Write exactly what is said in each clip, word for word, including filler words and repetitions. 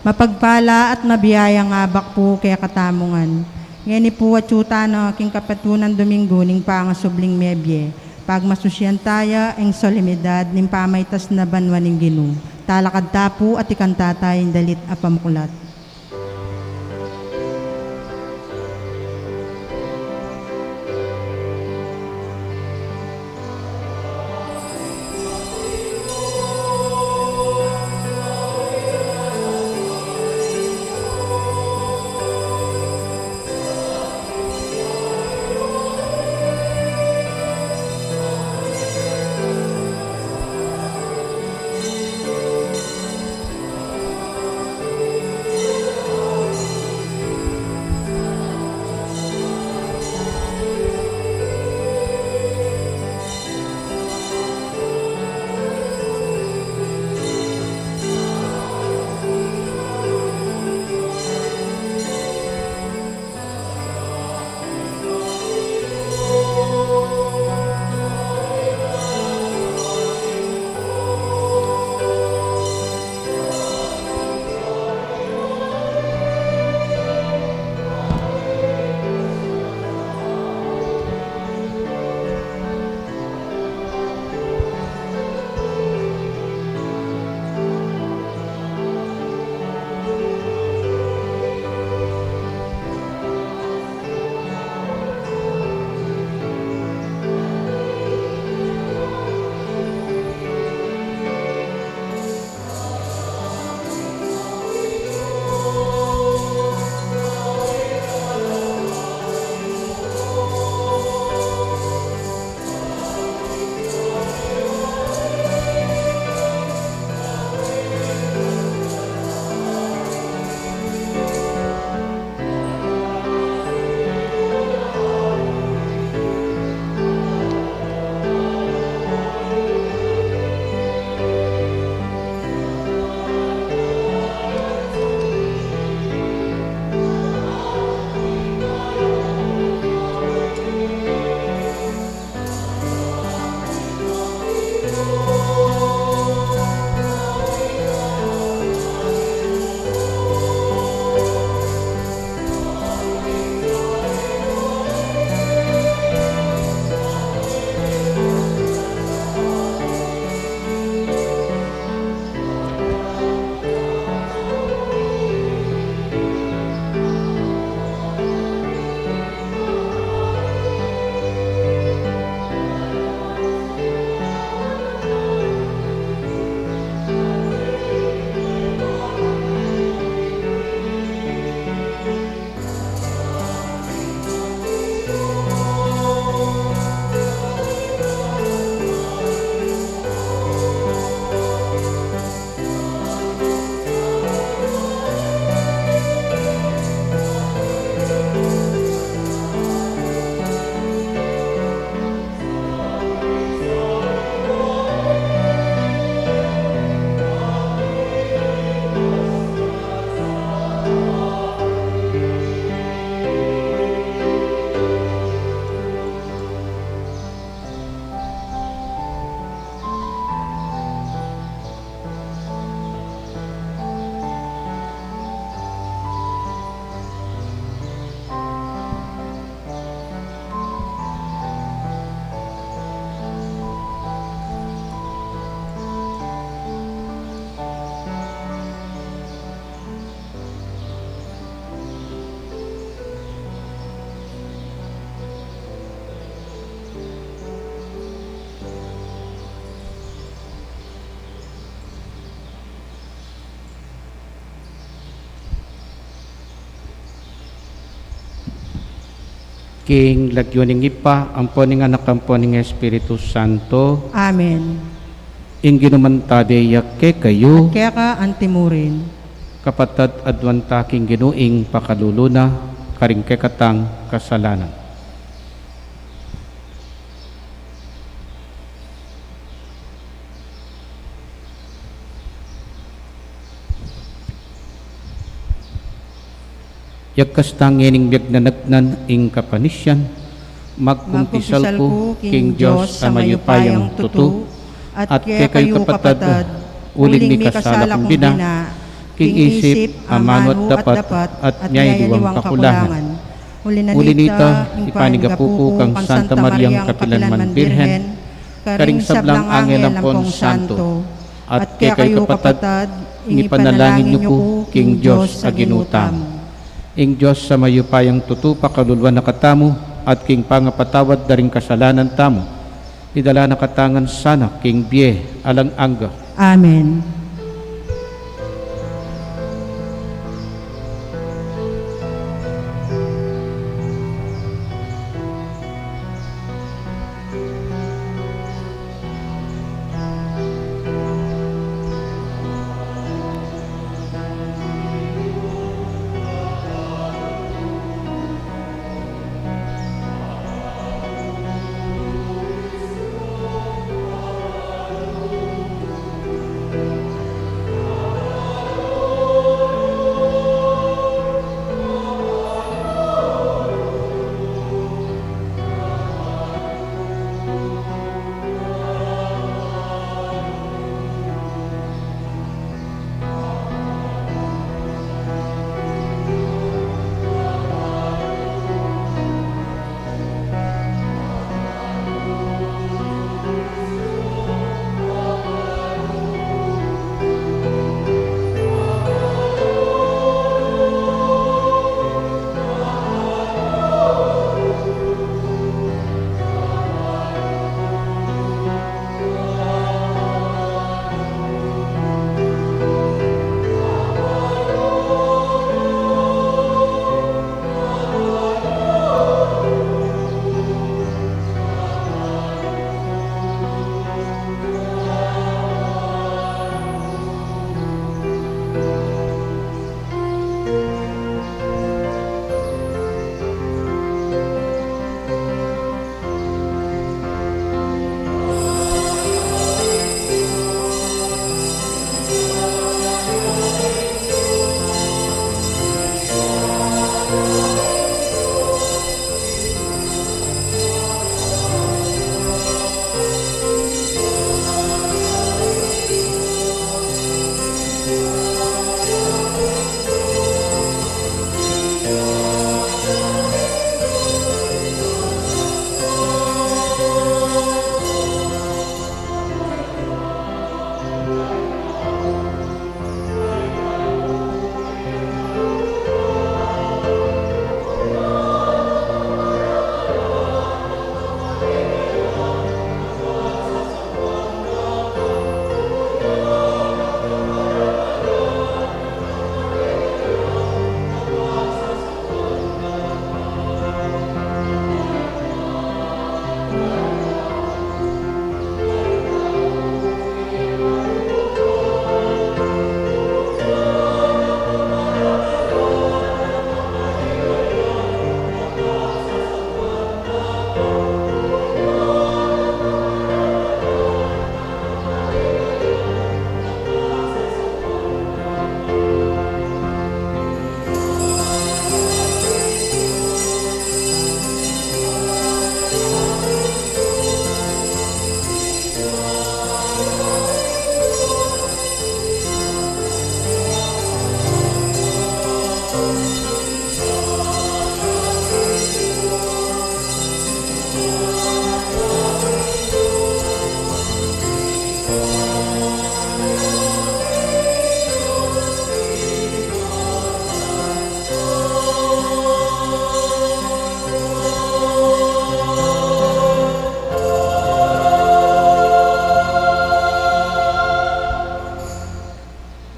Mapagpala at mabiyayang abak pu kekatamu ngan. Ngeni pu atyu tana king kapatunan Domingo ning pangasubling mebie, pagmasusyan taya ing solemnidad ning pamaitas na banua ning Ginu. Talakad ta pu at ikanta taya ing dalit a pamuklat. King lagyu ning Ibpa, ampo ning Anak, ampo ning Espiritu Santo. Amen. Ing Ginu mantabe ya kekayu. At keka antimurin. Kapatad, aduan ta king Ginu ing pakalulu na karing kekatang kasalanan. Yagkas ta ngening miyagnanagnan ing kapanisian, magkumpisal ku king Dios a mayupayang tutu, at kekayu kapatad, uling mikasala kung bina, king isip, amanu at dapat, at miyaliwang kakulangan. Uli na nita, ipanigapu ku kang Santa Mariang kapilanman Birhen, karing sablang angel ampong santo, at kekayu kapatad, ing ipanalangin yu ku king Dios a Ginu tamu. Ing Dios a mayupayang tutu pakaluluan na katamu, at king pangapatawad da ring kasalanan tamu, idala na katamu ngan sana king bie alang angga. Amen.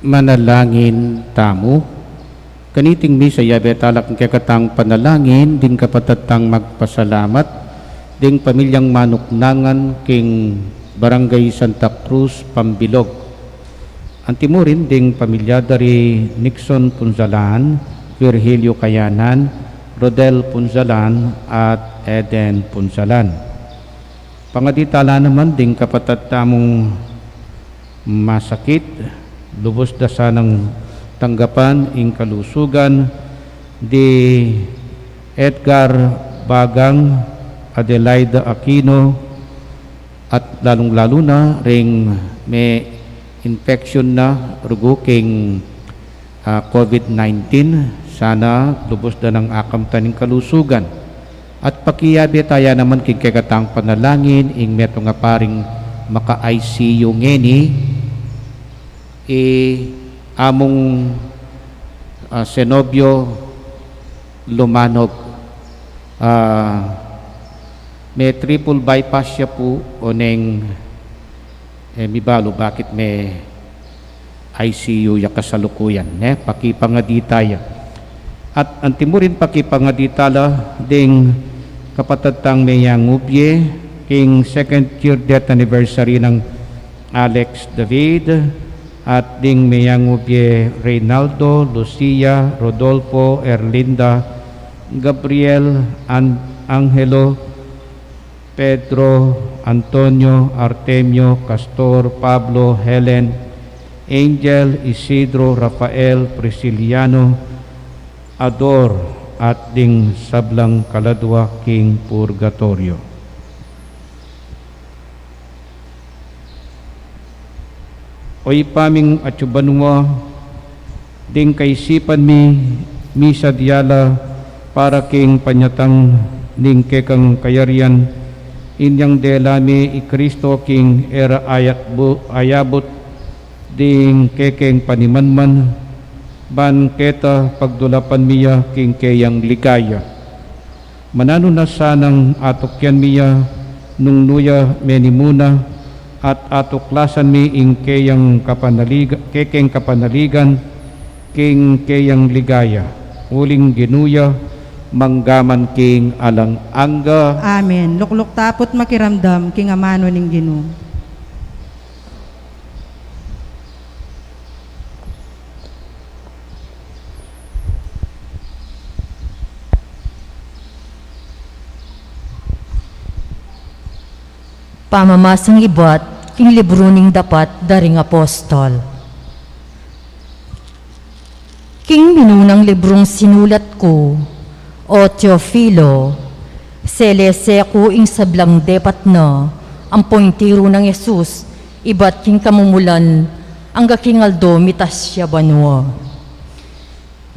Manalangin tamu. Kaniting misa, yabe tala king kekatang panalangin ding kapatad tang magpasalamat, ding pamilyang manuknangan king Barangay Santa Cruz, Pambilog. Anti mu rin ding pamilya da ri Nixon Punzalan, Virgilio Kayanan, Rodel Punzalan, at Eden Punzalan. Pangadi tala naman ding kapatad tamung masakit, lubus da sanang tanggapan ing kalusugan, di Edgar Bagang, Adelaida Aquino, at lalung-lalu na ring me-infection na rugu king ah, COVID nineteen, sana lubus da nang akamtan ing kalusugan. At pakiabe taya naman king kekatang panalangin, ing metung a paring maka-I C U ngeni, i Among, ah, Zenobio Lumanog, ah, me triple bypass ya pu, oneng, eh, mibalu bakit me I C U ya kasalukuyan, ne? Pakipangadi taya. At antimurin pakipangadi tala ding kapatad tang meyangubye king second year death anniversary nang Alex David, at ding meyangubye Reynaldo, Lucia, Rodolfo, Erlinda, Gabriel, An-, Angelo, Pedro, Antonio, Artemio, Castor, Pablo, Helen, Angel, Isidro, Rafael, Prisciliano, Ador, at ding sablang kaladua king purgatoryo. O Ibpa ming atsu banua, ding kaisipan mi, misadya la para king panyatang ning kekang kayarian, inyang dela mi i Kristo king e ra ayat bu-, ayabut ding kekeng panimanman, ban keta pagdulapan mi ya king keyang ligaya. Mananu na sanang atukyan mi ya nung nu ya menimuna, at atuklasan mi ing keyang kapanaliga-, kekeng kapanaligan king keyang ligaya. Uling Ginu ya, manggaman king alang angga. Amen. Lukluk ta pu't makiramdam king amanu ning Ginu. Pamamasang ibat king libru ning Dapat da ring Apostol. King minunang librung sinulat ku, o Teofilo, selese ku ing sablang depat na ampong tiru nang Jesus ibat king kamumulan angga king aldo mitas ya banua.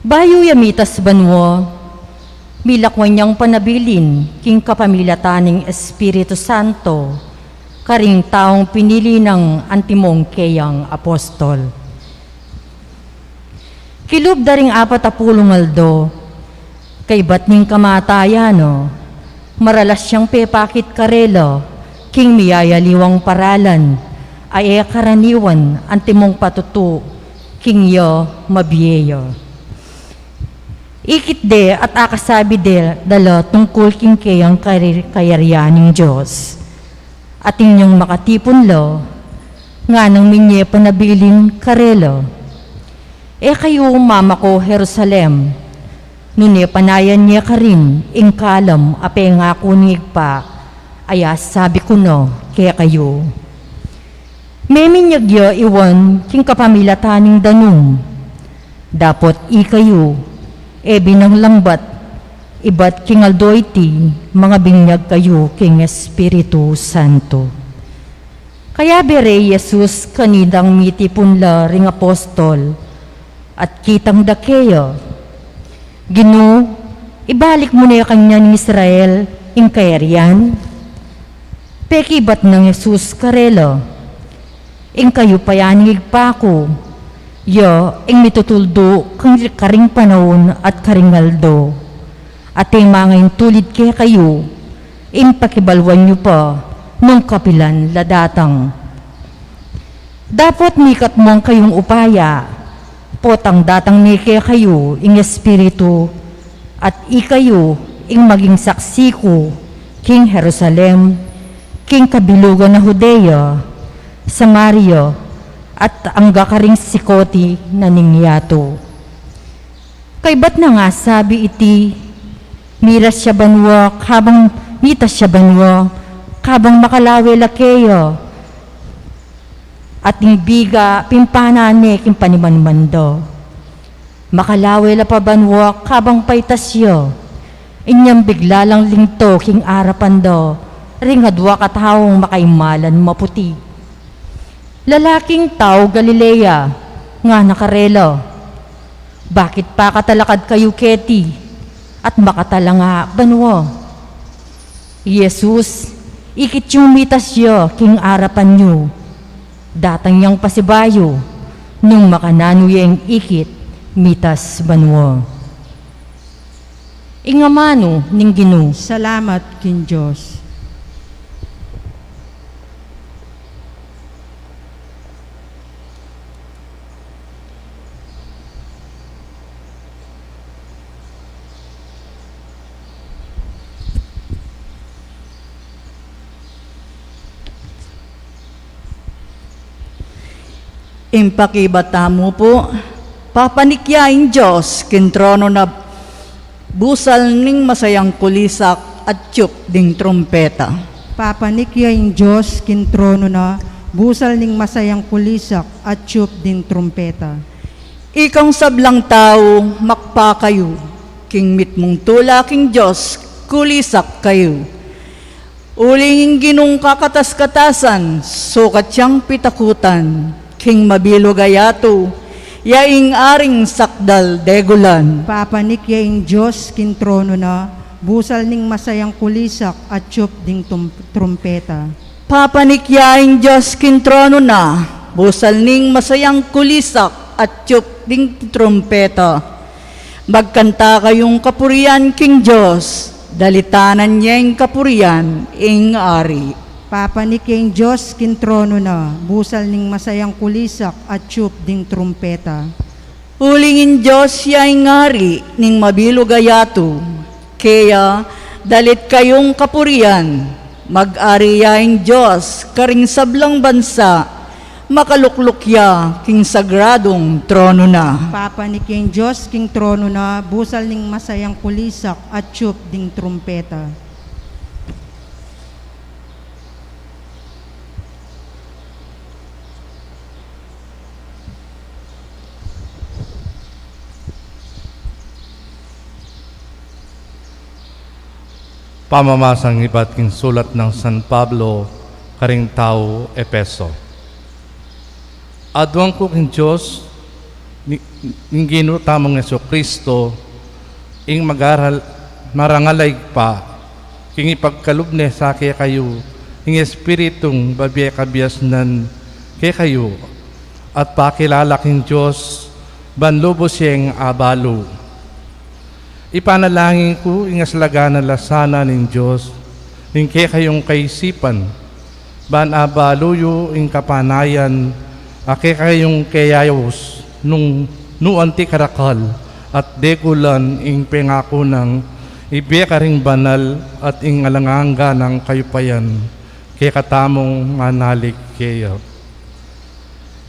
Bayu ya mitas banua, milakwan yang panabilin king kapamilatan ning Espiritu Santo karing taung pinili nang antimong keyang apostol. Kilub da ring apat a pulung aldo, kaybat ning kamatayan na, maralas yang pepakit karela king miyayaliwang paralan a e karaniwan antimong patutu king ya mabie ya. Ikit de at akasabi de da la tungkul king keyang kari-, kayarian ning Dios. At inyang makatipun la, nganang minye panabilin karela, "E kayu mamako Jerusalem, nune panayan ye karin ing kalam a pengaku ning Ibpa, a ya sabi ku na kekayu." Meminyag ya i Juan king kapamilatan ning danum. Dapot ikayu, e binang lambat, ibat king aldo iti, mangabinyag kayu king Espiritu Santo. Kayabe re i Jesus kanitang mitipun la ring apostol, at kitang da keya, "Ginu, ibalik mu ne kanyan ning Israel ing kayarian?" Pekibat nang Jesus karela, "Ing kayupayan ning Ibpa ku, ya ing mitutuldu karing panaun at karing aldo. At e mangaintulid kekayu ing pakibaluan yu pa nung kapilan la datang. Dapot mikatmu kayung upaya, potang datang ne kekayu ing Espiritu, at ikayu ing maging saksi ku king Jerusalem, king kabilugan na Judea, Samaria, at angga karing sikoti na ning yatu." Kaybat nang asabi iti, miras ya banua kabang, mitas ya banua kabang makalawe la keya, at ing biga pimpanan ne king panimanman da. Makalawe la pa banua kabang paitas ya, inyang bigla lang linto king arapan da ring adua kataung makaimalan maputi. "Lalaking tau Galilea," ngana karela, Bakit pakatalakad kayu keti, at makatalanga banua? I Jesus, ikit yung mitas ya king arapan yu. Datang yang pasibayu, nung makananu yang ikit mitas banua. Ing amanu ning Ginu. Salamat king Dios. Ing pakibat tamu pu, papanik ya ing Dios king tronu na, busal ning masayang kulisak at tiyup ding trumpeta. Papanik ya ing Dios king tronu na, busal ning masayang kulisak at tiyup ding trumpeta. Ikang sablang tau, makpa kayu, king mitmung tula king Dios, kulisak kayu. Uling ing Ginung kakatas-katasan, sukat yang pitakutan, king mabilug a yatu, ya ing aring sakdal degulan. Papanik ya ing Dios king tronu na, busal ning masayang kulisak at tiyup ding tum-, trumpeta. Papanik ya ing Dios king tronu na, busal ning masayang kulisak at tiyup ding trumpeta. Magkanta kayung kapurian king Dios, dalitanan ye ing kapurian ing Ari. Papanik ya ing Dios king tronu na, busal ning masayang kulisak at tiyup ding trumpeta. Uling ing Dios ya ing Ari ning mabilug a yatu, kaya dalit kayung kapurian, mag-ari ya ing Dios karing sablang bansa, makalukluk ya king sagradung tronu na. Papanik ya ing Dios king tronu na, busal ning masayang kulisak at tiyup ding trumpeta. Pamamasang ibat king sulat nang San Pablo karing tau Efeso. Aduan ku king Dios, ni-, ning Ginu tamung Jesucristo, ing magaral-, marangal a Ibpa, king ipagkalub ne sa kekayu ing Espiritung babie kabiasnan kekayu, at pakilala king Dios ban lubus yeng abalu. Ipanalangin ku ing aslagan a lasanan ning Dios ing kekayung kaisipan, ban abalu yu ing kapanayan a kekayung keyayaus nung nu anti karakal at degulan ing pengaku nang ibie karing banal at ing alang angga nang kayupayan kekatamung manalig keya.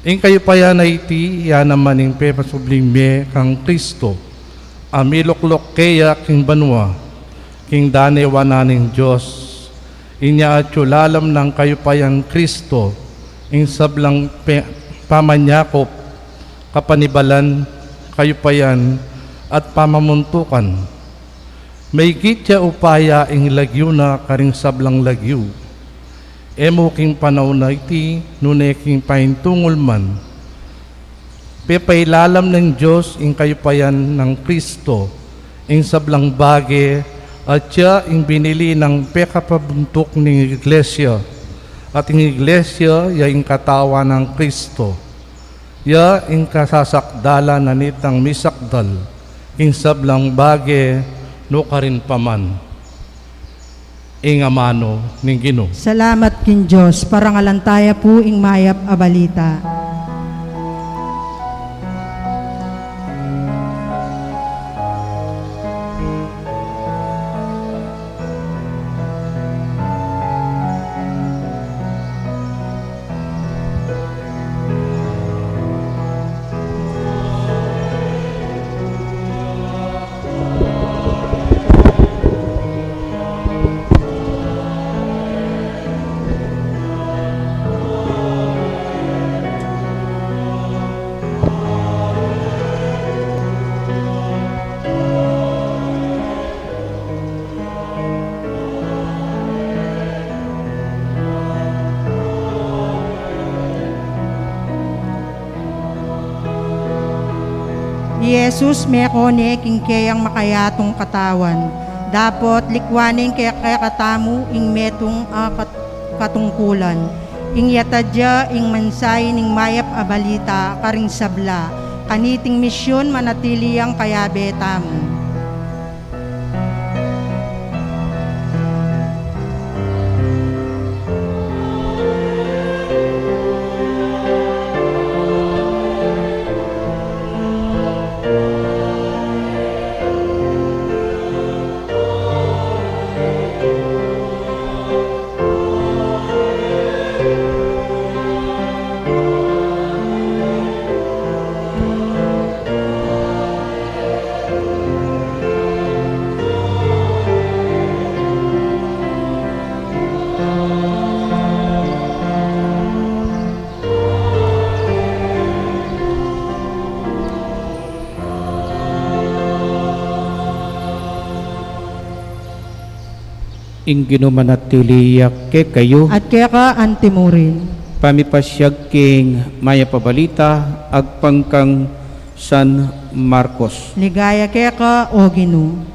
Ing kayupayan a iti, ya naman ing pepasubling mie kang Kristo, a milukluk keya king banua, king danewan na ning Dios. Inya atyu lalam nang kayupayan Kristo, ing sablang pe-, pamanyakup, kapanibalan, kayupayan, at pamamuntukan. Maigit ya upaya ing lagyu na karing sablang lagyu. E mu king panaun a iti, nune king paintungul man. Pepailalam ning Dios ing kayupayan nang Kristo, ing sablang bage, atya ing binili nang pekapabuntuk ning Iglesia, at ing Iglesia ya ing katawan nang Kristo. Ya ing kasasakdalan na nitang misakdal king sablang bage nukarin pa man. Ing amanu ning Ginu. Salamat king Dios. Parangalan taya pu ing mayap a balita. I Jesus meko ne king keyang makayatung katawan, dapot likwan ne ing kekatamu ing metung a kat-, katungkulan. Ing yatad ya ing mensahe ning mayap a balita karing sabla, kaniting misyun manatili yang kayabe tamu. Ing Ginu manatili ya kekayu. At keka antimurin. Pamipasiag king mayap a balita agpang kang San Marcos. Ligaya keka, o Ginu.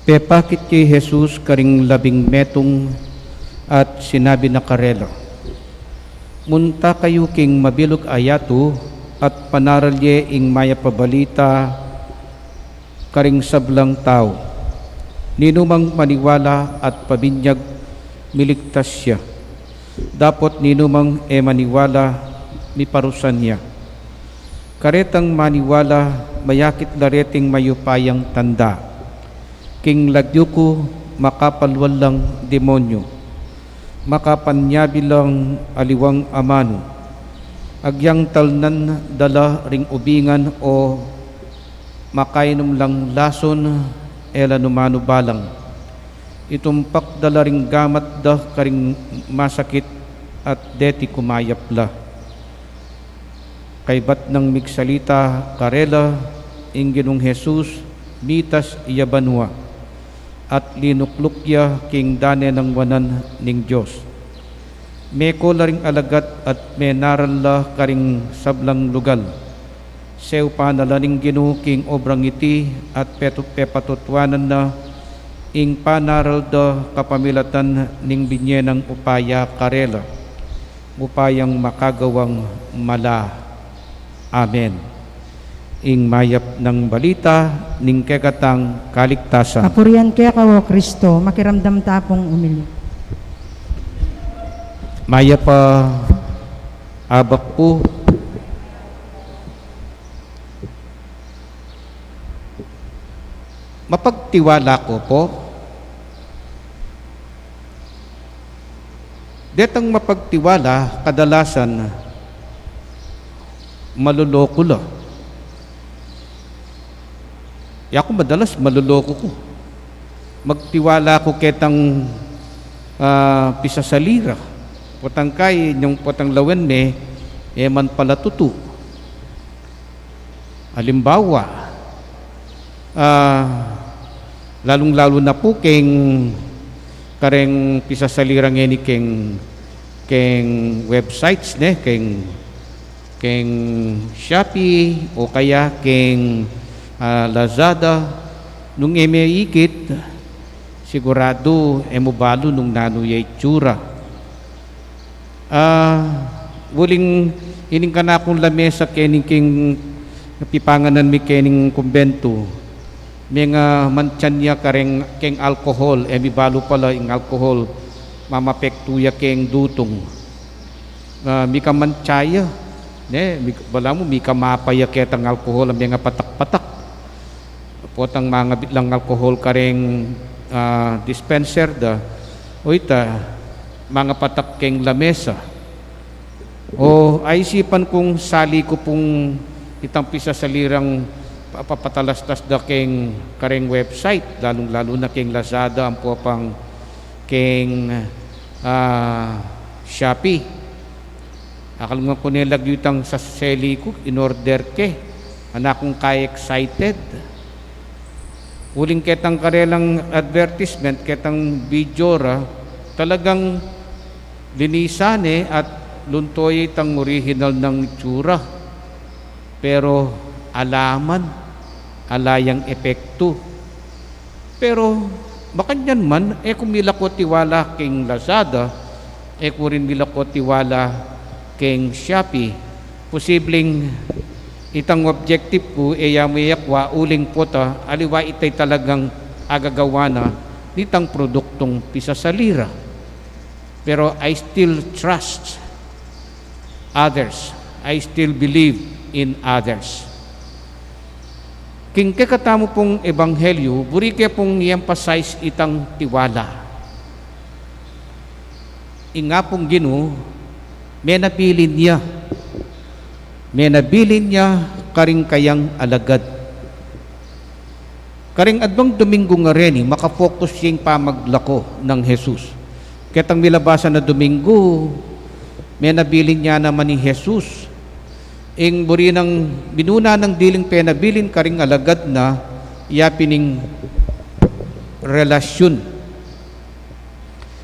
Pepakit ya i Jesus karing labing metung at sinabi na karela, "Munta kayu king mabilug a yatu at panaral ye ing mayap a balita karing sablang tau. Ninumang maniwala at pabinyag, miligtas ya. Dapot ninumang e maniwala, miparusan ya. Karetang maniwala, mayakit la reting mayupayang tanda. King lagyu ku, makapalwal lang demonyu, makapanyabi lang aliwang amanu, agyang talnan da la ring ubingan o makainum lang lason, e la numanu balang. Itumpak da la ring gamat da karing masakit at deti kumayap la." Kaybat nang migsalita karela, ing Ginung Jesus mitas ya banua at linukluk ya king dane nang wanan ning Dios. Meko la ring alagad at menaral la karing sablang lugal. Seupan na la ning Ginu king obrang iti at petu-, pepatutuanan na ing panaral da kapamilatan ning binye nang upaya karela, upayang makagawang mala. Amen. Ing mayap nang balita ning kekatang kaligtasan. Kapurian keka, o Kristo. Makiramdam ta pung umili. Mayap a abak pu. Mapagtiwala ko po. Detang mapagtiwala, kadalasan, maloloko la. Yaku madalas, maloloko ku. Magtiwala ku ketang, ah, pisasalira. Potang kai, inyang potang lawen me, e man pala tutu. Alimbawa, ah, lalung-lalu na pu keng kareng pisasalira ngeni keng, keng websites, ne, keng, keng Shopee o kaya keng, ah, Lazada, nung e me ikit, siguradu e mu balu nung nanu ya itsura. Ah, uling ining kanakung lamesa keni keng pipanganan mi keng kumbentu, mengamantsan ya kareng keng alkohol, e mi balu pala ing alkohol mamapektu ya keng dutung. Ah, mikamantsa ya, ne, mik-, balamu mikamapa ya ketang alkohol a mengapatak-patak. Potang mangabit lang alkohol kareng, ah, dispenser da, o ita, mangapatak keng lamesa. O, aisipan kung sali ku pung itang pisasalirang papatalastas da keng kareng website, lalung-lalu na keng Lazada, ampo pang keng, ah, Shopee. Akal nga ku ne lagyu itang sa seli ku, in-order ke. Anak kung ka-excited. Uling ketang karelang advertisement, ketang video ra, talagang linisan ne at lunto ye itang orihinal nang itsura. Pero ala man, ala yang epektu. Pero makanyan man, e ku milako tiwala keng Lazada, e ku rin milako tiwala keng Shopee. Posibleng itang objective ku, e ya mu yakwa uling pota, aliwa itay talagang agagawa na nitang produktung pisasali ra. Pero I still trust others. I still believe in others. King kekatamu pung ebanghelyu, buri ke pung i-emphasize itang tiwala. Ing Apung Ginu, menabilin ya. Menabilin ya karing kayang alagad. Karing adwang Domingo ngareni, makafocus ya ing pamaglako nang Jesus. Ketang milabas a Domingo, menabilin ya naman i Jesus. Ing buri nang minuna nang diling penabilin karing alagad na, ya pin ing relasyun.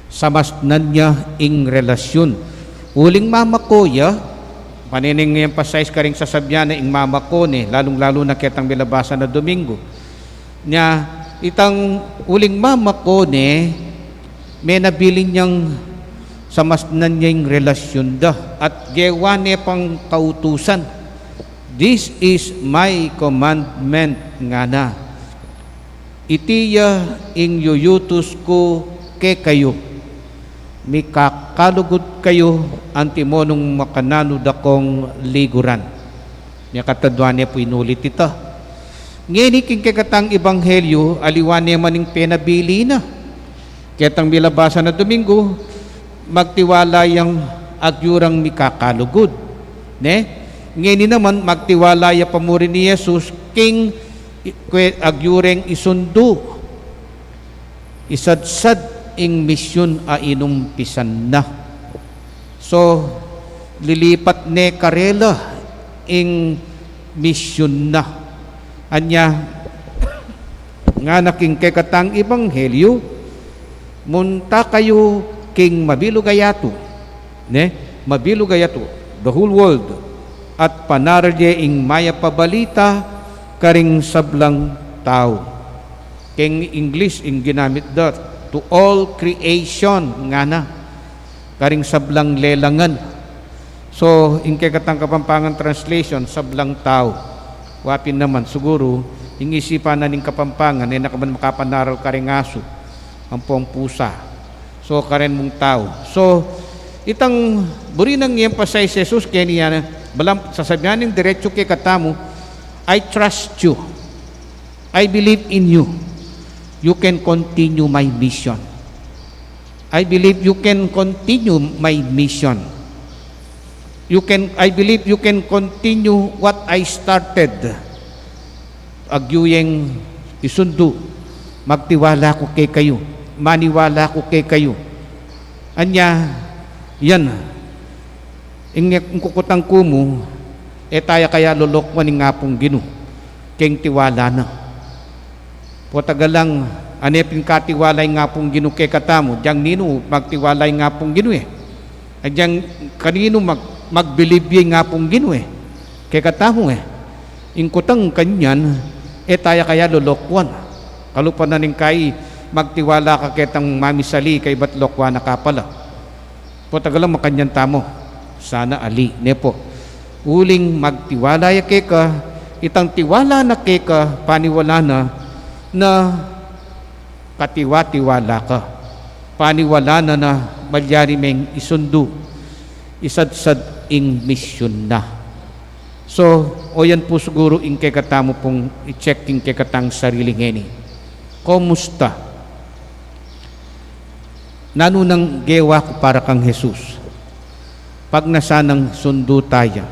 Samasnan ya ing relasyun. Uling mamako ya, pane neng i-emphasize karing sasabyan na ing mamako ne, lalung-lalu na ketang milabas a Domingo. Nya, itang uling mamako ne, menabilin yang samasnan ya ing relasyun da, at gewa ne pang kautusan. "This is my commandment," ngana. "Iti ya ing yuyutus ku kekayu. Mikakalugud kayu antimo nung makananu da kong liguran." Nya katadwan ne pu inulit ita. Ngeni king kekatang ebanghelyu, aliwa ne man ing penabilin na. Ketang milabas a Domingo, magtiwala yang agyu rang mikakalugud. Ne? Ngeni naman, magtiwala ya pa muri i Jesus king i-, kwe-, agyu reng isundu. Isadsad ing misyun a inumpisan na. So, lilipat ne karela ing misyun na. Anya, ngana king kekatang ebanghelyu, "Munta kayu king mabilug a yatu," ne? "Mabilug a yatu," the whole world, "at panaral ye ing mayap a balita karing sablang tau." Keng English, ing ginamit da, "To all creation," ngana. Karing sablang lelangan. So, ing kekatang Kapampangan translation, sablang tau. Wa pin naman, siguru, ing isipan na ning Kapampangan, e na ka man makapanaral karing asu, ampong pusa. So, karen mung tau. So, itang buri nang i-emphasize Jesus, keni ya na, balang sasabyan ning diretsu kekatamu, "I trust you. I believe in you. You can continue my mission." I believe you can continue my mission. You can, I believe you can continue what I started. Agyu yeng isundu, magtiwala ku kekayu, maniwala ku kekayu. Anya, yan. Ing, ing kukutang ku mu, e taya kaya lolokwan ing Apung Ginu keng tiwala na. Potagalang, ane pin katiwala ing Apung Ginu kekatamu, dyang ninu magtiwala ing Apung Ginu e. Dyang kaninu mag-, magbilib ye ing Apung Ginu e. Kekatamu e. Ing kutang kanyan, e taya kaya lolokwan. Kalupa na ning kai, magtiwala ka ketang mamisali, kaybat lokwan na ka pala. Potagalang makanyan tamu. Sana ali, ne pu. Uling magtiwala ya keka, itang tiwala na keka, paniwala na, na katiwa-tiwala ka. Paniwala na na malyari meng isundu, isadsad ing misyun na. So, o yan pu siguru ing kekatamu pung i-check ing kekatang sarili ngeni. Kumusta? Nanu nang gewa ku para kang Jesus? Pagnasan nang sundu taya,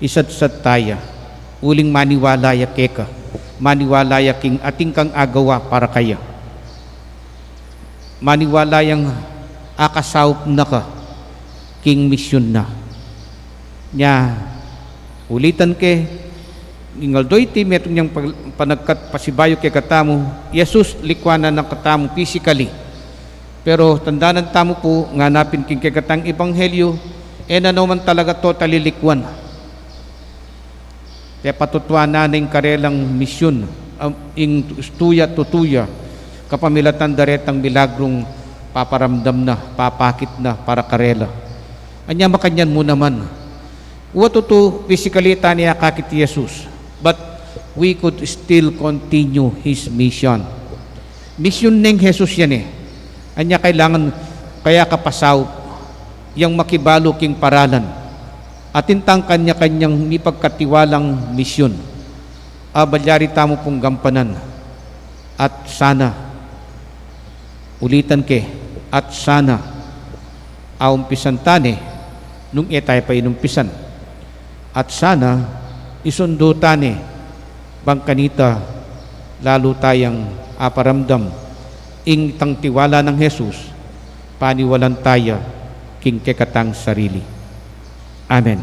isadsad taya, Uling maniwala ya keka, maniwala ya king atin kang agawa para kaya. Maniwala yang akasaup na ka king misyun na. Nya, ulitan ke, ing aldo iti metung yang pag-, panagkat pasibayu kekatamu, Jesus, likuanan na katamu physically. Pero tandanan tamu pu, nganapin king kekatang ebanghelyo, e na naman talaga totally likuan. Pepatutuanan na ing karelang misyun, am, ing tuya, tutuya, kapamilatan da retang milagrung paparamdam na, papakit na para karela. Anya makanyan mu naman. Wa tutu, physically tane akakit i Jesus, but we could still continue his mission. Misyun neng Jesus yan e. Anya kailangan kaya kapasaup yang makibalu king paralan. Atin tang kanya-kanyang mipagkatiwalang misyun. A, malyari tamu pung gampanan. At sana, ulitan ke, at sana, aumpisan tane, nung e taya pa inumpisan. At sana, isundu tane, bang kanita, lalu tayang aparamdam, ing tang tiwala nang Jesus, paniwalan taya, king kekatang sarili. Amen.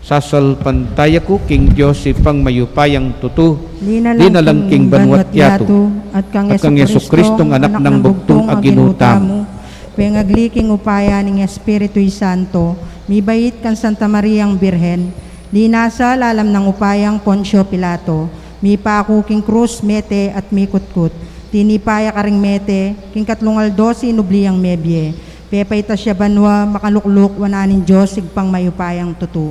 Sasalpantaya ku king Dios Ibpang mayupayang tutu, linalang king banua't yatu, at kang Jesucristong Anak nang Bugtung a Ginu tamu, pengagli king upaya ning Espiritu Santo, mibait kang Santa Mariang Birhen, linasa lalam nang upayang Poncio Pilato, mipaku king krus, mete at mikutkut, tinipa ya karing mete, king katlung aldo sinubli yang mebie, pepaitas ya banua, makalukluk wanan ning Dios Ibpang mayupayang tutu.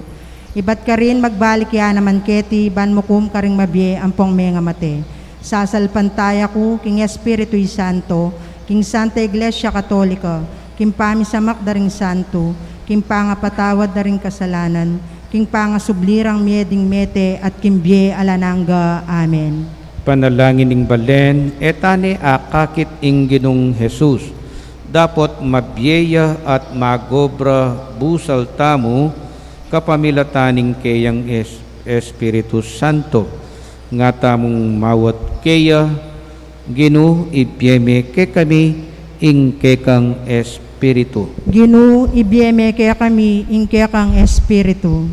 Ibat karin magbalik ya naman keti ban mukum karing mabie ampong mengamate. Sasalpantaya ku king Espiritu Santo, king Santa Iglesia Katolika, king pamisamak da ring santu, king pangapatawad da ring kasalanan, king pangasubli rang mie ding mete at king bie alang angga. Amen. Panalangin ning balen, e tane akakit ing Ginung Jesus. Dapot mabie ya at magobra busal tamu kapamilatan ning keyang Es-, Espiritu Santo. Nga tamung mawat keya, Ginu, ibie me kekami ing kekang Espiritu. Ginu, ibie me kekami ing kekang Espiritu.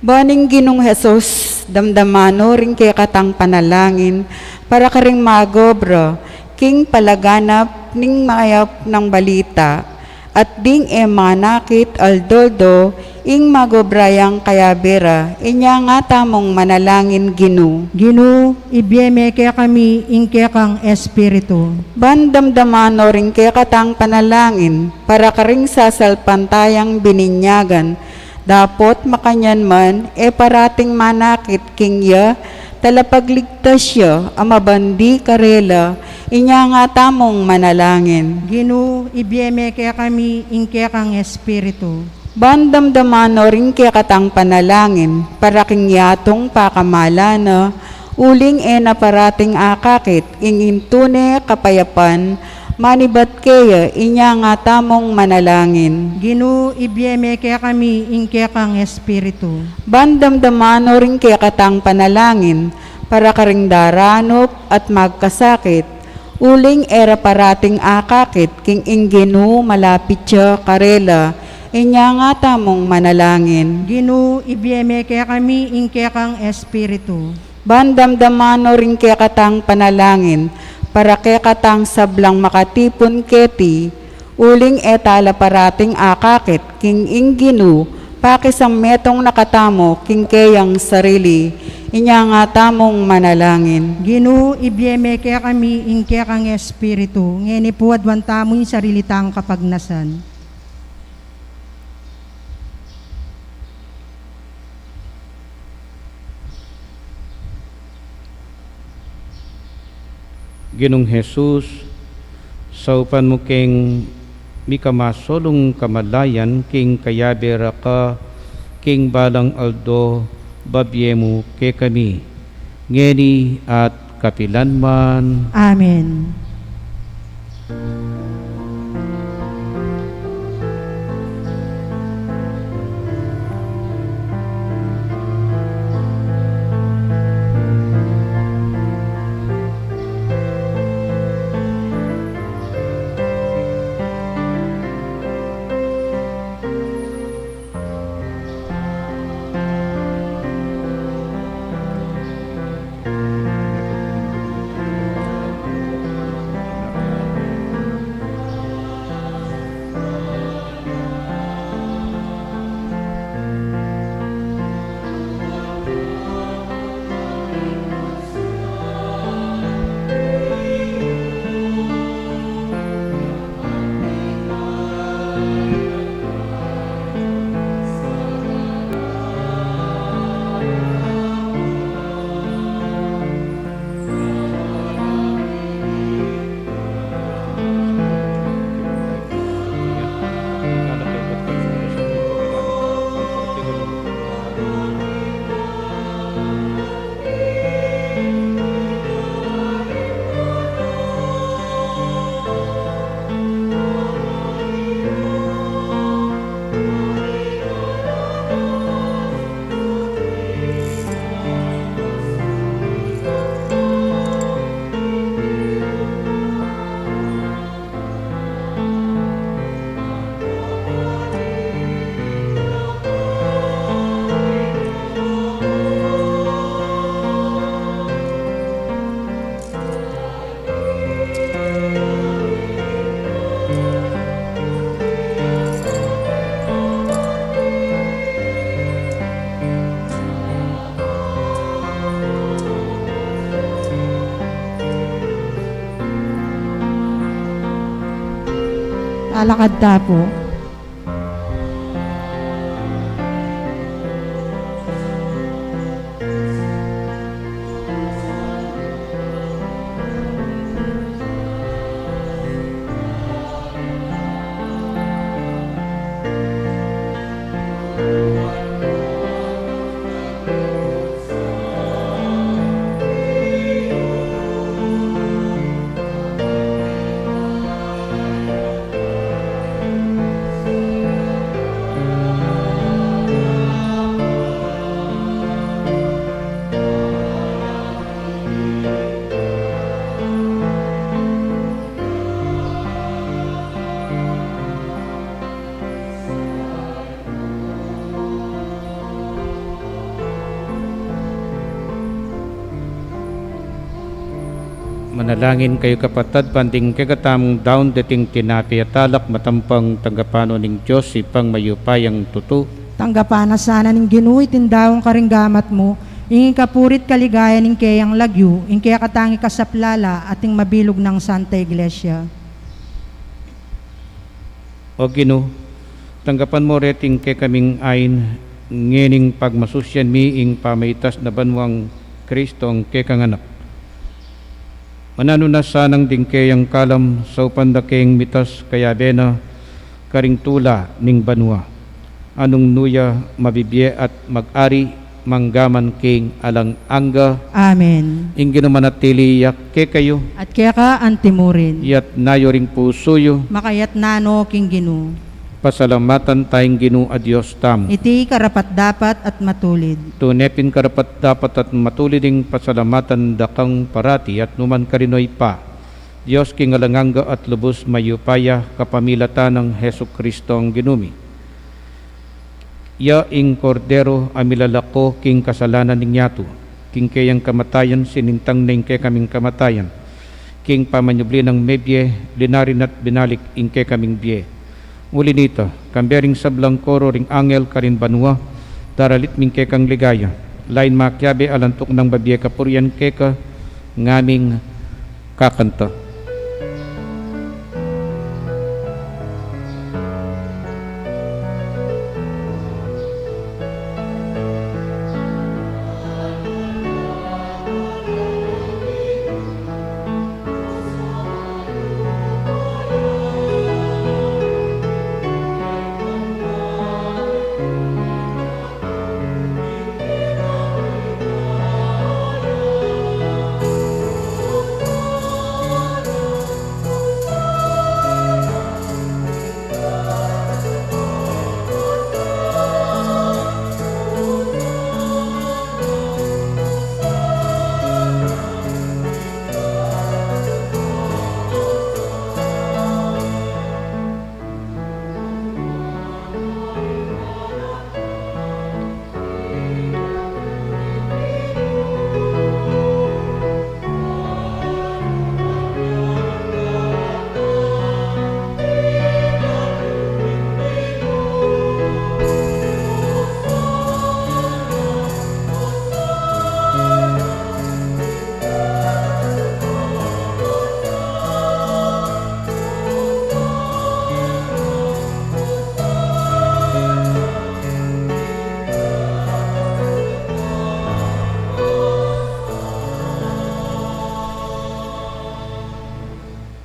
Ban ing Ginung Jesus, damdaman no ring kekatang panalangin para karing magobra king palaganap ning mayap nang balita, at ding e manakit aldo-aldo ing magobra yang kayabe ra, inya nga tamung manalangin, Ginu. Ginu, ibie me kekami ing kekang Espiritu. Ban damdaman no ring kekatang panalangin para karing sasalpantayang bininyagan, dapot makanyan man e parating manakit king ya, talapagligtas ya a mabandi karela, inya nga tamung manalangin. Ginu, ibie me kekami ing kekang Espiritu. Ban damdaman no ring kekatang panalangin para king yatung pakamalan na, uling e na parating akakit ing intune kapayapan manibat keya, inya nga tamung manalangin. Ginu, ibie me kekami ing kekang Espiritu. Ban damdaman no ring kekatang panalangin para karing daranup at magkasakit, uling e ra parating akakit king ing Ginu malapit ya karela, inya nga tamung manalangin. Ginu, ibie me kekami ing kekang Espiritu. Ban damdaman no ring kekatang panalangin para kekatang sablang makatipun keti, uling e tala parating akakit king ing Ginu pakisang metung na katamu king keyang sarili, inya nga tamung manalangin. Ginu, ibie me kekami ing kekang Espiritu, ngeni pu aduan tamu ing sarili tang kapagnasan. Ginung Jesus, saupan mu keng mikamasolung kamalayan king kayabe ra ka king balang aldo, babie mu kekami, ngeni at kapilan man. Amen. Lalakad ta pu. Manalangin kayu, kapatad, ban ding kekatamung daun deting tinape at alak, matampang tanggapan no ning Dios, Ibpang mayupayang tutu. Tanggapan na sana ning Ginu iting daun karing gamat mu, ing ikapuri't kaligayan ning keyang lagyu, ing kekatang ikasaplala, at ing mabilug nang Santa Iglesia. O Ginu, tanggapan mu reting kekaming ain, ngening pagmasusyan mi ing pamaitas na banuang Kristong kekang Anak. Mananu na sanang ding keyang kalam saupan da keng mitas kayabe na karing tula ning banua, a nung nu ya mabibie at mag-ari mangga man king alang angga. Amen. Ing Ginu manatili ya kekayu. At keka antimurin. Iyatas yu ring pusu yu. Makayatas no king Ginu. Pasalamatan taya ing Ginu a Dios tamu. Iti karapat-dapat at matulid. Tune pin karapat-dapat at matulid ing pasalamatan da kang parati at nu man karin, O Ibpa, Dios king alang angga at lubus mayupaya, kapamilatan nang Jesucristo a Ginu mi. Iya ing Kordero a milalako king kasalanan ning yatu. King keyang kamatayan sinintang ne ing kekaming kamatayan. King pamanyubli nang mebie, linarin at binalik ing kekaming bie. Uli nita, kambe ring sablang koro ring angel karin banua, daralit mi ing kekang ligaya. Lain makiabe alang tuknang babie kapurian keka, ngaming kakanta.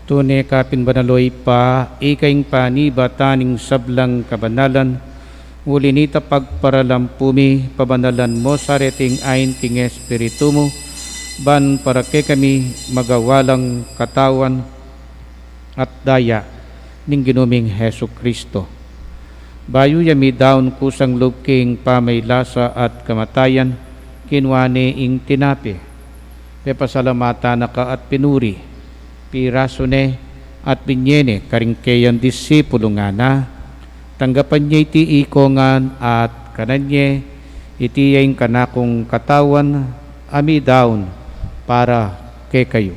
Tune ka pin banal, o Ibpa, ika ing panibatan ning sablang kabanalan, uli nita pagparalampu mi, pabanalan mu sa reting ain king Espiritu mu, ban para kekami magawa lang katawan at daya ning Ginu ming Jesucristo. Bayu ya midaun kusang lub king pamailasa at kamatayan, kinua ne ing tinape, pepasalamatan na ka at pinuri, pirasu ne at binie ne karing keyang disipulu, ngana: Tanggapan ye iti iko ngan at kanan ye, iti ya ing kanakung katawan a midaun para kekayu.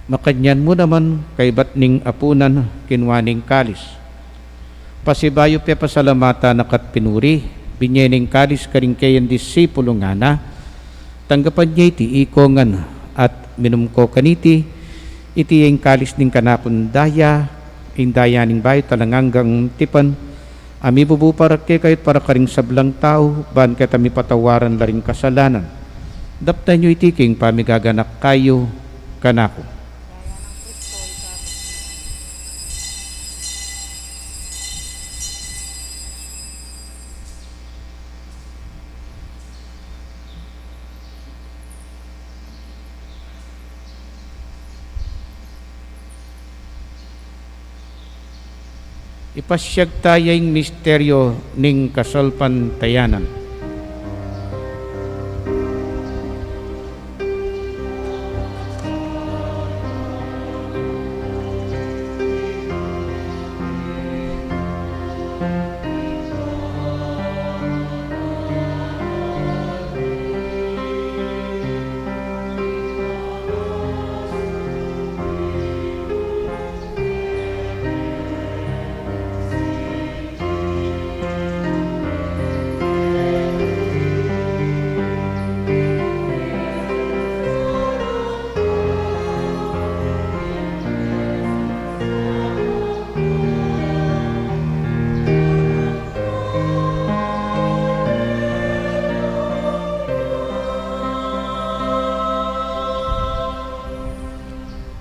Makanyan mu naman kaybat ning apunan, kinua ne ing kalis. Pasibayu pepasalamatan na ka't pinuri, binye ne ing kalis karing kayang disipulu, ngana: Tanggapan ye iti ikong ngan at minum ko kaniti, iti ing kalis ning kanakung daya, ing daya ning bayu at alang anggang tipan, a mibubu para kekayu at para karing sablang tau, ban kanita mipatawaran la ring kasalanan. Daptan yu iti king pamigaganaka kayu kanaku. Ipasiag taya ing misteryu ning kasalpantayanan.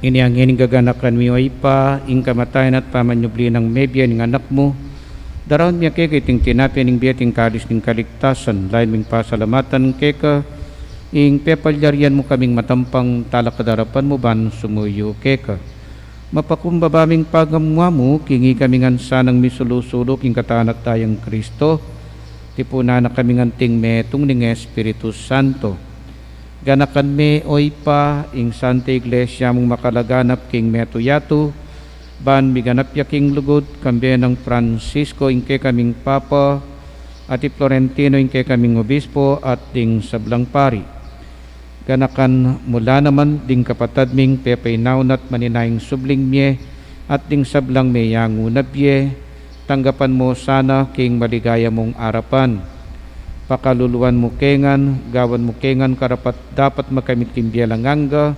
Inya ngeni gaganakan mi, O Ibpa, ing kamatayan at pamanyubli nang mebie ning Anak mu, daraun mi keka iting tinape ning bie at ing kalis ning kaligtasan, lalu ming pasalamatan keka, ing pepalyarian mu kaming matampang talakad king arapan mu ban sumuyu keka. Mapakumbaba ming pagamuan mu, king ikami ngan sanang misulu-sulu king katawan at dayang Kristo, tipunan na kaming anting metung ning Espiritu Santo. Ganakan me, O Ibpa, ing Santa Iglesia mung makalaganap king metung yatu, ban miganap ya king lugud, kambe nang Francisco ing kekaming Papa, at i Florentino ing kekaming Obispo, at ding sablang pari. Ganakan mu la naman ding kapatad ming pepainaun at maninayang subling mie, at ding sablang meyangu na bie, tanggapan mu sana king maligaya mung arapan. Pakaluluan mu ke ngan, gawan mu ke ngan karapat-dapat makamit king bie alang angga,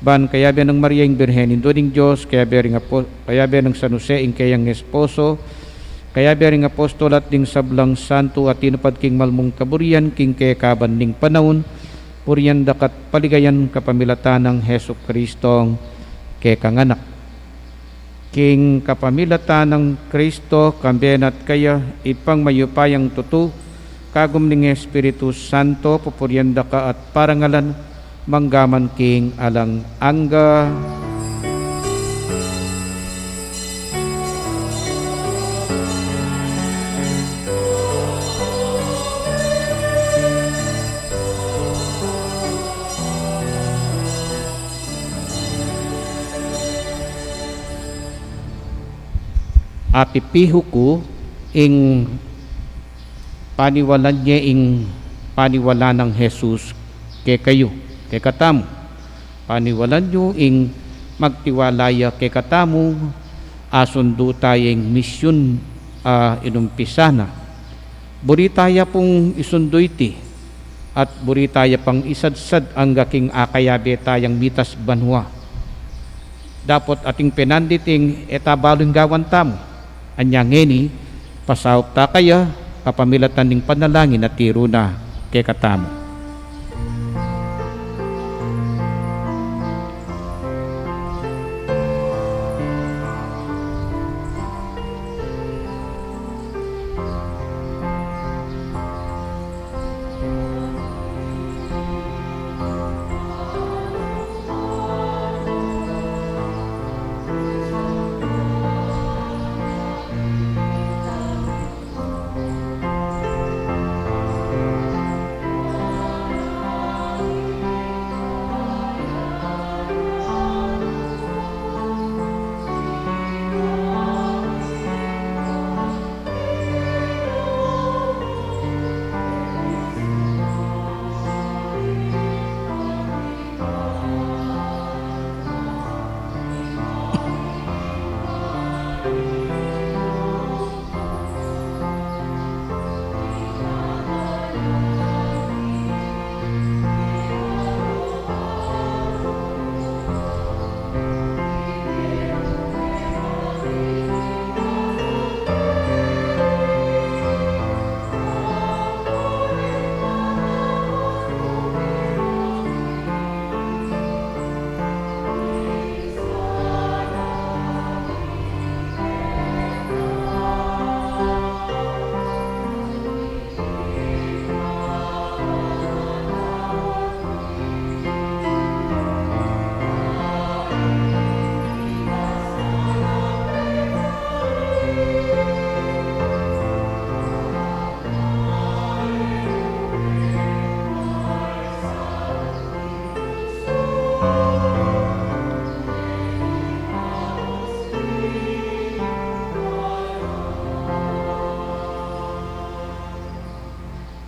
ban kayabe nang Maria ing Birhen Indu ning Dios, kayabe ring apo-, kayabe nang San Jose ing keyang esposo, kayabe ring apostol at ding sablang santo a tinupad king mal mung kaburian king kekaban ning panaun, purian da ka't paligayan kapamilatan nang Jesucristong kekang Anak. King kapamilatan nang Kristo, kambe na at kaya, Ibpang mayupayang tutu, kagum ning Espiritu Santo, pupurian da ka at parangalan, mangga man king alang angga. Apipihu ku ing paniwalan ye ing paniwala nang Jesus kekayu, kekatamu. Paniwalan yu ing magtiwala ya kekatamu, asundu taya ing misyun a inumpisa na. Buri taya pung isundu iti, at buri taya pang isadsad angga king akayabe tayang mitas banua. Dapot ating penandit ing e ta balu ing gawan tamu. Anya ngeni, pasaup ta kaya, kapamilatan ning panalangin a tiru na kekatamu.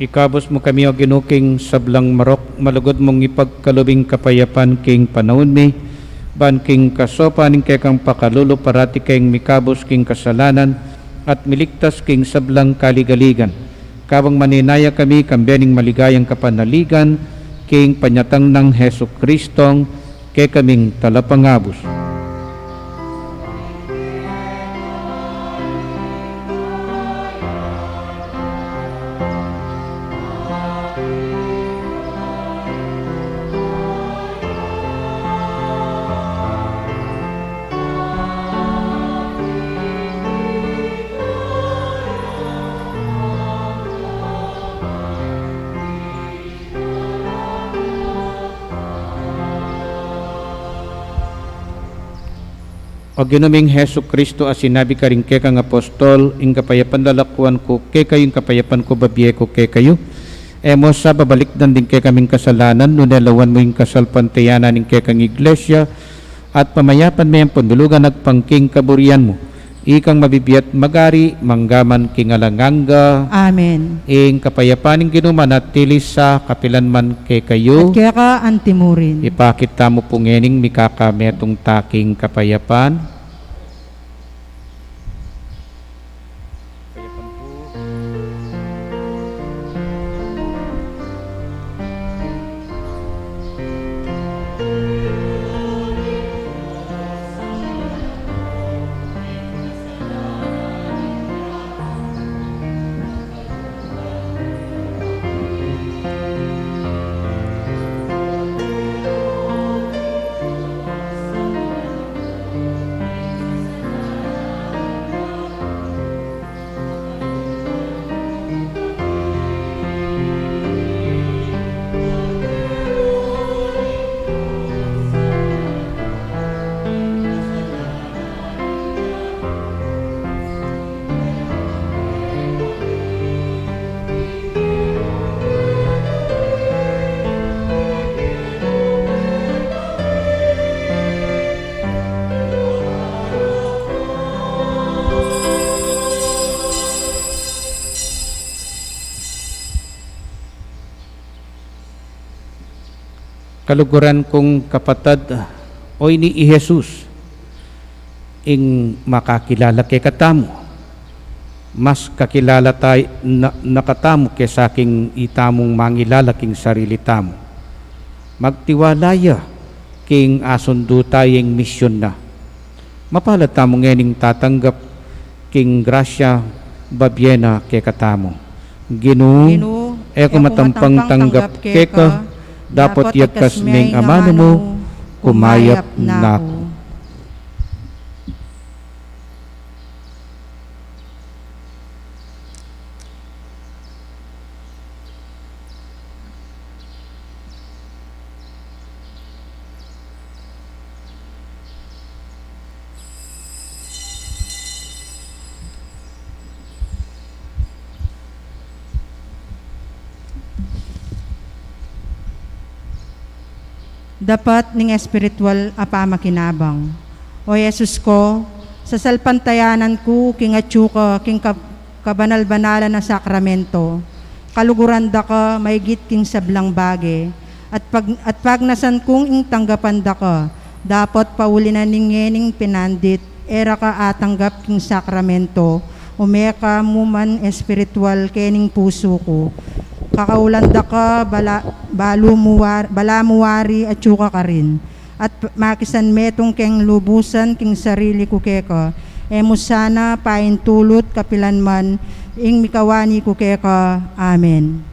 Ikabus mu kami, O Ginu, king sablang marok, malugud mung ipagkalub ing kapayapan king panaun mi, ban king kasopan ning kekang pakalulu parati keng mikabus king kasalanan at miligtas king sablang kaligaligan. Kabang manenaya kami kambe ning maligayang kapanaligan king panyatang nang Jesucristong kekaming Talapangabus. O Ginu ming Jesucristo, a sinabi karing kekang apostol, ing kapayapan lalakuan ku kekayu, ing kapayapan ku babie ku kekayu. E mu sa babalikdan ding kekaming kasalanan, nune lawan mu ing kasalpantayanan ning kekang Iglesia, at pamayapan me ampon bilugan agpang king kaburian mu. Ikang mabibie at magari, mangga man king alang angga. Amen. Ing kapayapan ning Ginu manatili sa kapilan man kekayu. At keka antimurin. Ipakit tamu pu ngening mikakametung ta king kapayapan. Kaluguran kung kapatad, o ini i Jesus, ing makakilala kekatamu. Mas kakilala tay-, na, na katamu kesa king itamung mangilala king sarili tamu. Magtiwala ya king asundu ta ing misyun na. Mapalad tamu ngening tatanggap king grasya babie na kekatamu. Ginu, Ginu, e ku matampang tanggap keka, dapot yagkas meng amanu mu, kumayap na ku. Dapat ning espiritual a pamakinabang. O Jesus ko, sasalpantayanan ku king atyu ka king kab-, kabanal-banalan a sakramento, kaluguran da ka maigit king sablang bage, at pag-, at pagnasan kung ing tanggapan da ka, dapot pauli na ning ngening pinandit, e ra ka atanggap king sakramento, ume ka mu man espiritual kening pusu ku. Kakaulan da ka bala-, balu mu war-, bala mu wari atyu ka karin. At p-, makisan metung keng lubusan king sarili ku keka, e mu sana paintulut kapilan man ing mikawani ku keka. Amen.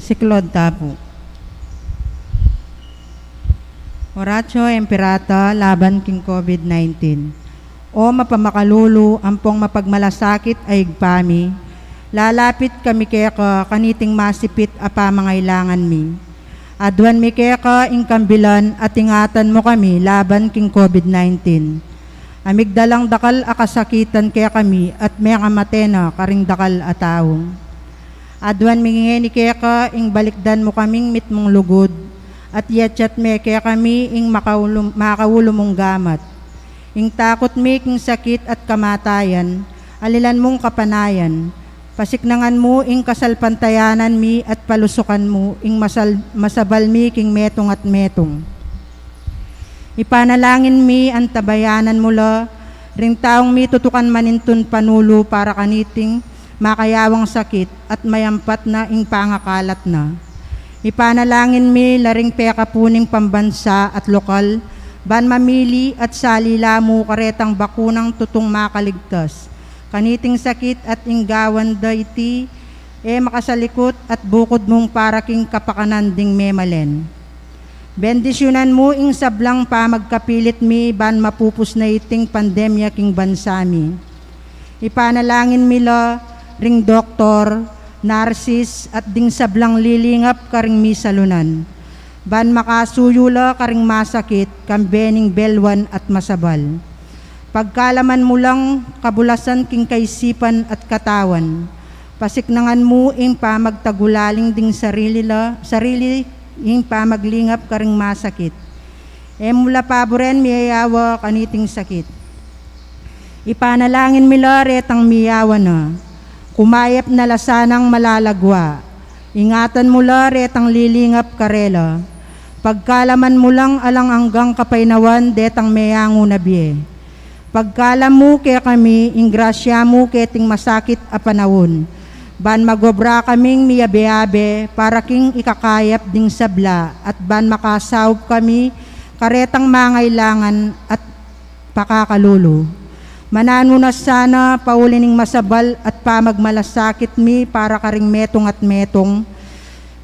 Siklaud ta pu. Oratio Imperata laban king COVID nineteen. O mapamakalulu ampong mapagmalasakit a Ibpa mi, lalapit kami keka kaniting masipit a pamangailangan mi. Aduan mi keka ing kambilan at ingatan mu kami laban king COVID nineteen. Amigdalang dakal a kasakitan kekami at mengamate na karing dakal a tau. Aduan mi ngeni keka ing balikdan mu kaming mitmung lugud, at yatyat me kekami ing makaulum-, makaulu mung gamat. Ing takut mi king sakit at kamatayan, alilan mung kapanayan, pasiknangan mu ing kasalpantayanan mi at palusukan mu ing masal-, masabal mi king metung at metung. Ipanalangin mi antabayanan mu la ring taung mitutukan manintun panulu para kaniting makayawang sakit at mayampat na ing pangakalat na. Ipanalangin mi la ring pekapu ning pambansa at lokal, ban mamili at salila mu karetang bakunang tutung makaligtas kaniting sakit at ing gawan da iti e makasalikut at bukud mung para king kapakanan ding memalen. Bendisyunan mu ing sablang pamagkapilit mi ban mapupus na iting pandemya king bansa mi. Ipanalangin mi la ring doktor, narsis, at ding sablang lilingap karing misalunan, ban makasuyu la karing masakit, kambe ning belwan at masabal. Pagkalaman mu lang kabulasan king kaisipan at katawan. Pasiknangan mu ing pamagtagulaling ding sarili la, sarili ing pamaglingap karing masakit. E mu la paburen miyayawa kaniting sakit. Ipanalangin mi la retang miyawa na. Kumayap na la sanang malalagwa. Ingatan mu la retang lilingap karela. Pagkalaman mu lang alang anggang kapaynawan detang meyangu na bie. Pagkalam mu kekami ing grasya mu keting masakit a panaun, ban magobra kaming miyabe-abe para king ikakayap ding sabla, at ban makasaup kami karetang mangailangan at pakakalulu. Mananu na sana pauli ning masabal at pamagmalasakit mi para karing metung at metung,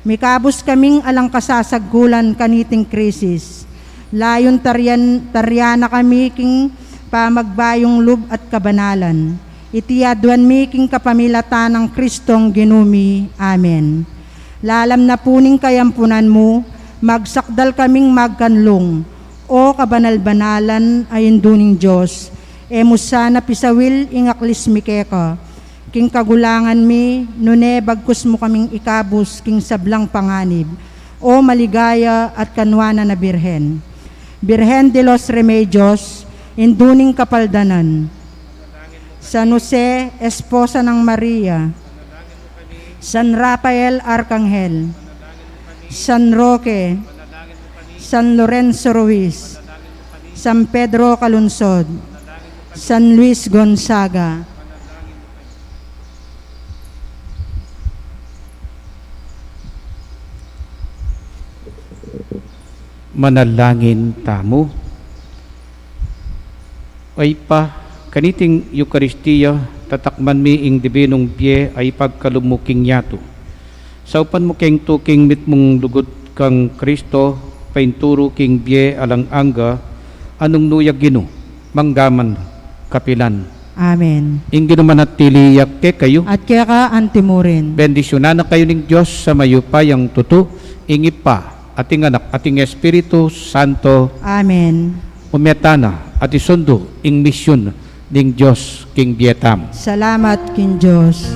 mikabus kaming alang kasasagkulan kaniting krisis. Layun tarian, tarian na kami king pamagbayung lub at kabanalan. Iti aduan mi king kapamilatan nang Kristong Ginu mi. Amen. Lalam na pu ning kayampunan mu, magsakdal kaming magkanlung, O kabanal-banalan a Indu ning Dios, e mu sana pisawil ing aklis mi keka king kagulangan mi, nune bagkus mu kaming ikabus king sablang panganib, O maligaya at kanuanan a Birhen. Birhen de los Remedios, Indu ning Kapaldanan. San Jose, Esposa nang Maria. San Rafael Arkanghel, San Roque, San Lorenzo Ruiz, San Pedro Calungsod, San Luis Gonzaga. Manalangin tamu. O Ibpa, kaniting Eukaristia, tatakman mi ing dibinung bie a ipagkalub mu king yatu. Saupan mu keng tuking mitmung lugud kang Kristo, painturu king bie alang angga, a nung nu ya Ginu, mangga man kapilan. Amen. Ing Ginu manatili ya kekayu. At keka antimurin. Bendisyunan na kayu ning Dios a mayupayang tutu, ing Ibpa, at ing Anak, at ing Espiritu Santo. Amen. Ume tana, at isundu ing misyun ning Dios king bie tamu. Salamat king Dios.